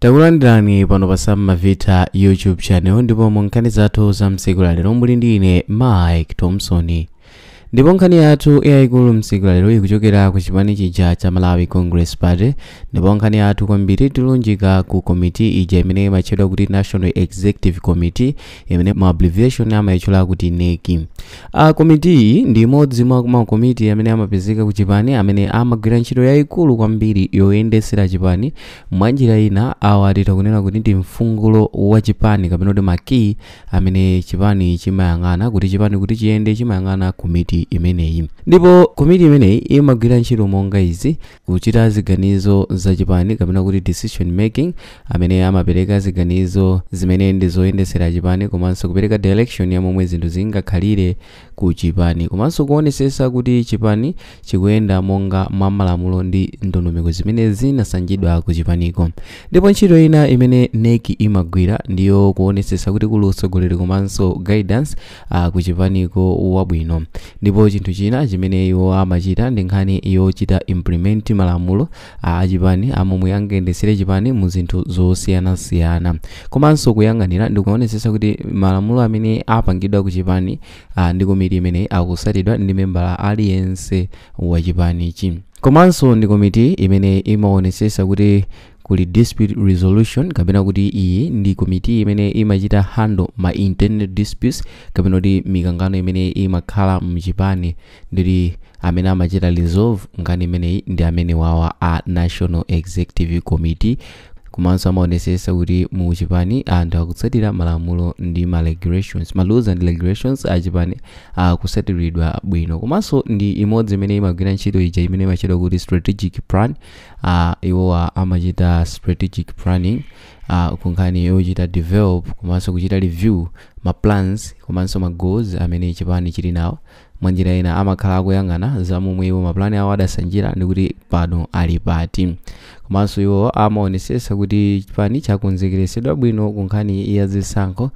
Takulandirani pano pa Sam Mavita YouTube channel, ndipo mu nkhani zathu za mtsiku lalero muli ndi ine Mike Thompson. Ndipo nkhani yathu yayikulu mtsiku lalero ikuchokera ku chipani chija cha Malawi Congress Party, ndipo nkhani yathu kwambiri tilunjika ku komiti ija imene imatchedwa kuti National Executive Committee, imene ma abbreviation amayitchula kuti NEC. Komiti iyi ndi imodzi mwa makomiti amene amapezeka ku chipani amene amagwira ntchito yayikulu kwambiri yoyendesera chipani. Mwanjira ina awa titha kunena kuti ndi mfungulo wa chipani, kapena kuti makiyi amene chipani chimayang'ana kuti chipani kuti chiyende chimayang'ana komiti imeneyi. Ndipo komiti imeneyi imagwira ntchito monga izi: kuchita ziganizo za chipani, kapena kuti decision making, amene amapereka ziganizo zimene ndi zoyendesera chipani, komanso kupereka direction ya momwe zinthu zingakhalire ku chipani, komanso kuonesesa kuti chipani chikuyenda monga mwa malamulo ndi ndondomeko zimene zinasanjidwa ku chipaniko. Ndipo ntchito ina imene NEC imagwira ndiyo kuonesesa kuti kuli utsogoleri komanso guidance ku chipaniko wabwino. Ndipo chinthu china chimene iwo amachita ndi nkhani yochita implement malamulo a chipani amomwe angayendesere chipani mu zinthu zosiyanasiyana, komanso kuyang'anira ndi kuonesesa kuti malamulo amene apangidwa ku chipani ndi komiti imene akusatidwa ndi membala aliyense wa chipanichi. Komanso ndi komiti imene imaonesesa kuti kuli dispute resolution, kapena kuti iyi ndi komiti imene imachita handle ma internal disputes, kapena kuti mikangano imene imakhala mchipani, nditi amene amachita resolve nkhani imeneyi ndi amene wawa a National Executive Committee. Komanso amaonesesa kuti mu chipani anthu akutsatira malamulo ndi ma regulations, ma laws and regulations a chipani akutsatiridwa bwino. Komanso ndi imodzi imene imagwira ntchito ija imene imachedwa kuti strategic plan. Iwowa amachita strategic planning kunkhani yochita develop komanso kuchita review ma plans komanso ma goals amene chipani chili nawo. Mwanjira ina amakhala akuyang'ana za momwe iwo maplani awo adasanjira ndi kuti pano ali pati. Komanso iwo amaonesesa kuti chipani chakonzekeresedwa bwino ku nkhani ya zisankho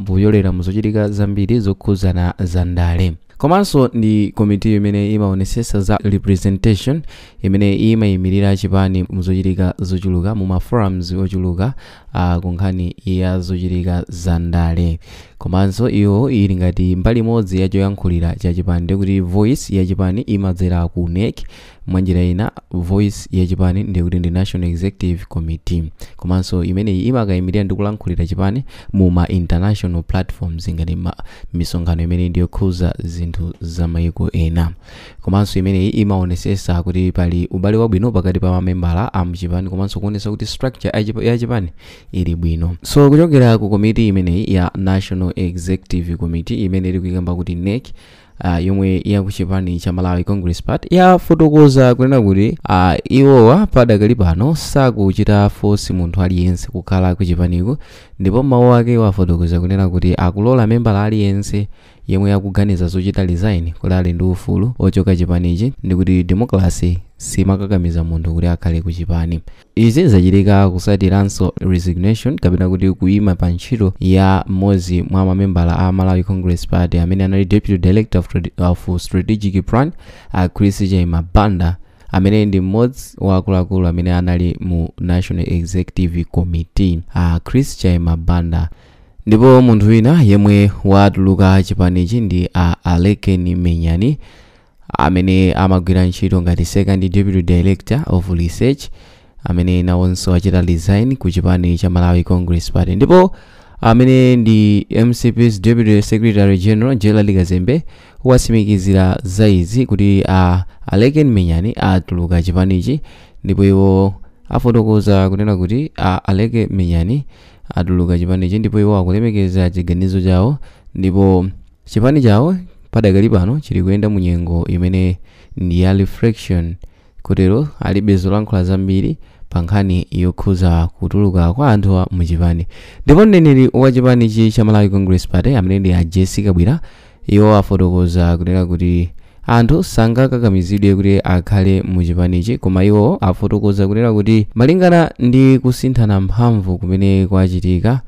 kupyolera muzochitika zambiri zokhuzana za ndale. Komanso ndi komiti imene imaonesesa za representation, imene imayimirira chipani muzochitika zochuluka, mu ma forums ochuluka ku nkhani ya zochitika za ndale. Komanso iwo ili ngati mbali imodzi ya choyankhulira cha chipani, ndikuti voice ya chipani imadzera ku NEC. Mwanjira ina voice ya chipani ndikuti ndi National Executive Committee. Komanso imeneyi imakayimirira ndi kulankhulira chipani mu ma international platforms, ngati misonkhano imene ndiyokhuza zinthu za mayiko ena. Komanso imeneyi imaonesesa kuti pali ubale wabwino pakati pa mamembala a mchipani, komanso kuonesa kuti structure ya chipani ili bwino. So kuchokera ku komiti imeneyi ya National Executive Committee imene ili kuyikamba kuti NEC, yomwe yakuchipani cha Malawi Congress Party, yafotokoza kunena kuti iwowa padakali pano sakuchita force munthu aliyense kukhala kuchipaniko. Ndipo mawu ake wafotokoza kunena kuti akulola membala aliyense yemwe akuganiza zochita resign kuti ali ndi ufulu ochoka chipanichi, ndikuti democracy simakakamiza munthu kuti akhale kuchipani. Izi zachitika kusatiranso resignation, kapena kuti kuyima pa ntchito ya mmodzi mwa mamembala a Malawi Congress Party amene anali deputy director of strategic plan, Chris Chaima Banda, amene ndi mmodzi wa akuluakulu amene anali mu National Executive Committee, Chris Chaima Banda. Ndipo munthu wina yemwe watuluka chipanichi ndi Alekeni Menyani, amene amagwira ntchito ngati second deputy director of research, amene nawonso achita resign ku chipani cha Malawi Congress Party. Ndipo amene ndi MCP's deputy secretary general Gerald Kazembe watsimikizira za izi kuti Alekeni Menyani atuluka chipanichi. Ndipo iwo afotokoza kunena kuti Aleke Menyani atuluka chipanichi, ndipo iwo akulemekeza chiganizo chawo, ndipo chipani chawo padakali pano chili kuyenda mu nyengo imene ndi ya reflection, kotero alibe zolankhula zambiri pa nkhani yokhuza kutuluka kwa anthu mu chipani. Ndipo mneneri wa chipanichi cha Malawi Congress Party amene ndi a Jessie Kabwila, iwo afotokoza kunena kuti anthu sangakakamizidwe kuti akhale mu chipanichi, koma iwo afotokoza kunena kuti malingana ndi kusinthana mphamvu kumene kwachitika,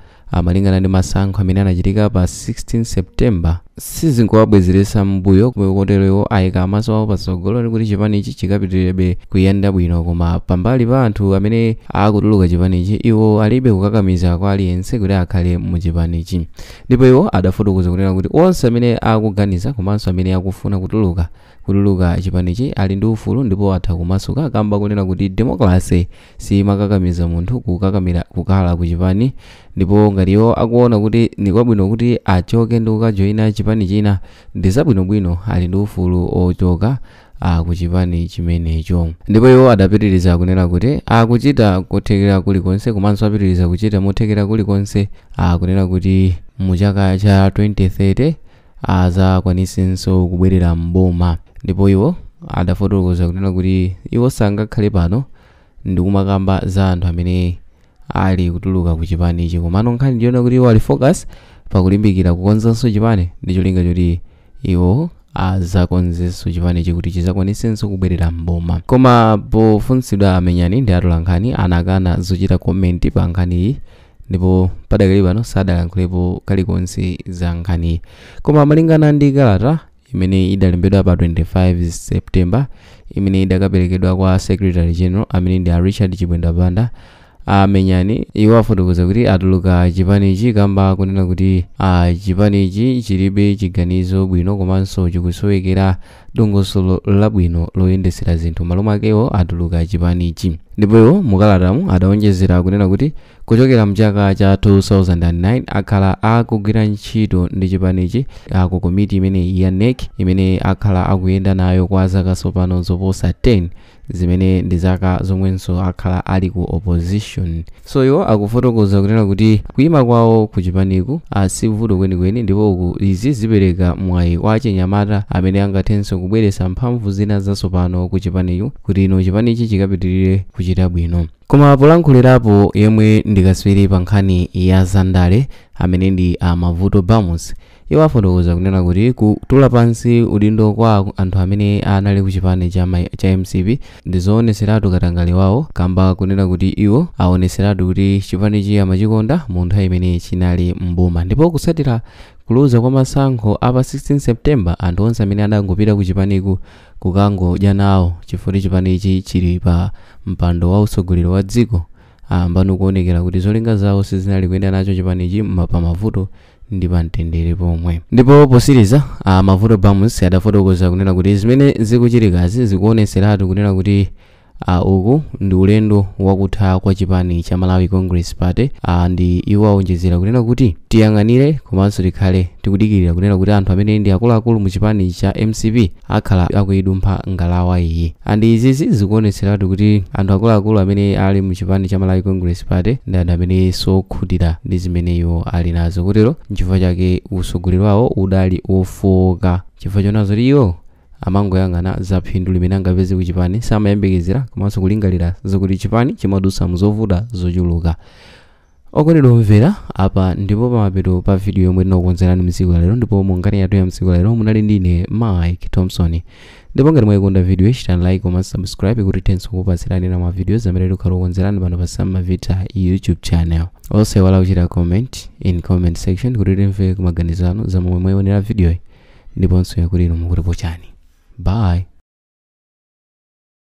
malingana ndi masankho amene anachitika pa 16 September Sizikuwabwezeretsa m'mbuyo, kotero iwo ayika maso awo patsogolo kuti chipanichi chikapitirebe kuyenda bwino. Koma pambali pa anthu amene akutuluka chipanichi, iwo alibe kukakamiza kwa aliyense kuti akhale mu chipanichi. Ndipo iwo adafotokoza kunena kuti onse amene akuganiza komanso amene akufuna kutuluka chipanichi ali ndi ufulu ndipo atha kumasuka, kamba kunena kuti democracy simakakamiza munthu kukakamira kukhala ku chipani. Ndipo ngati iwo akuona kuti ndi kwabwino kuti achoke ndi kukajoyina chipani china, ndi zabwinobwino, ali ndi ufulu ochoka ku chipani chimenecho. Ndipo iwo adapitiriza kunena kuti akuchita kothekera kulikonse komanso apitiriza kuchita mothekera kulikonse, kunena kuti mu chaka cha 2030 azakwanisenso kubwerera mboma. Ndipo iwo adafotokoza kunena kuti iwo sangakhale pano ndikumakamba za anthu amene ali kutuluka ku chipanichi, komano nkhani ndiyona kuti iwo ali focus pakulimbikira kukonzanso chipani ndi cholinga choti iwo azakonzenso chipanichi kuti chizakwanisenso kubwerera mboma. Koma pofunsidwa amenyani ndi atolankhani, anakana zochita comment pa nkhaniyi ndipo padakali pano sadalankhulepo kalikonse za nkhaniyi. Koma malingana ndi kalata imene idalembedwa pa 25 September imene idakaperekedwa kwa Secretary General amene ndi a Richard Chibwenda Banda, amenyani iwo afotokoza kuti atuluka chipanichi kamba kunena kuti chipanichi chilibe chiganizo bwino komanso chikusowekera dongosolo labwino loyendesera zinthu, malo mwakewo atuluka chipanichi. Ndipo iwo mukalatamu adawonjezera kunena kuti kuchokera mchaka cha 2009 akhala akugwira ntchito ndi chipanichi ku komiti imene ya NEC, imene akhala akuyenda nayo kwa zaka tsopano zoposa 10, zimene ndi zaka zomwenso akhala ali ku opposition. So iwo akufotokoza kunena kuti kuyima kwawo ku chipaniku sivuto kwenikweni, ndipo uku izi zipereka mwayi kwa achinyamata amene angathenso kubweretsa mphamvu zina zatsopano ku chipaniku kuti ino chipanichi chikapitirire kuchita bwino. Koma polankhulirapo yemwe ndikaswiri pa nkhani ya zandale amene ndi a Mavuto Bamus, iwo afotokoza kunena kuti kutula pansi udindo kwa anthu amene anali ku chipani cha MCP ndi zooneseratu katangale wawo, kamba kunena kuti iwo aoneseratu kuti chipanichi amachikonda mu nthawi imene chinali mboma. Ndipo kutsatira kuluza kwa masankho apa 16 September, anthu onse amene adangopita ku chipaniku kukangodya nawo chifukwa chipanichi chili pa mpando wa utsogoleri wa dziko, ambano kuonekera kuti zolinga zawo sizinali kuyenda nacho chipanichi pa mavuto ndi pa mtendere pomwe. Ndipo posiriza Mavuto Bamus adafotokoza kunena kuti zimene zikuchitikazi zikuoneseratu kunena kuti uku ndi ulendo wakutha kwa chipani cha Malawi Congress Party. Ndi iwo awonjezera kunena kuti tiyang'anire komanso tikhale tikudikirira kunena kuti anthu amene ndi akuluakulu mu chipani cha MCP akhala akuidumpha ngalawa iyi. Andi izizi zikuoneseratu kuti anthu akuluakulu amene ali mu chipani cha Malawi Congress Party ndi anthu amene sokhutira ndi zimene iwo ali nazo, kotero nchifukwa chake utsogoleri wawo udali wofowoka, chifukwa chonazo iwo amangoyang'ana za phindu limene angapeze ku chipani, samayembekezera komanso kulingalira zakuti chipani chimadutsa muzovuta zochuluka. Okondedwa omvera, apa ndipo pamapeto pa video yomwe tinakukonzerani mtsiku la lero. Ndipo mu nkhani yathu ya mtsiku la lero munali ndine Mike Thompson. Ndipo ngati mwayikonda video, chitani like komanso subscribe kuti tithenso kukupatsirani na ma videos amene tikhala kukonzerani pano pa Sam Mavita YouTube channel. Osaiwala kuchita comment in comment section kuti timve kumaganizano za momwe mwayionera video iyi ndiponso yakuti inu mukutipo chani. Bye.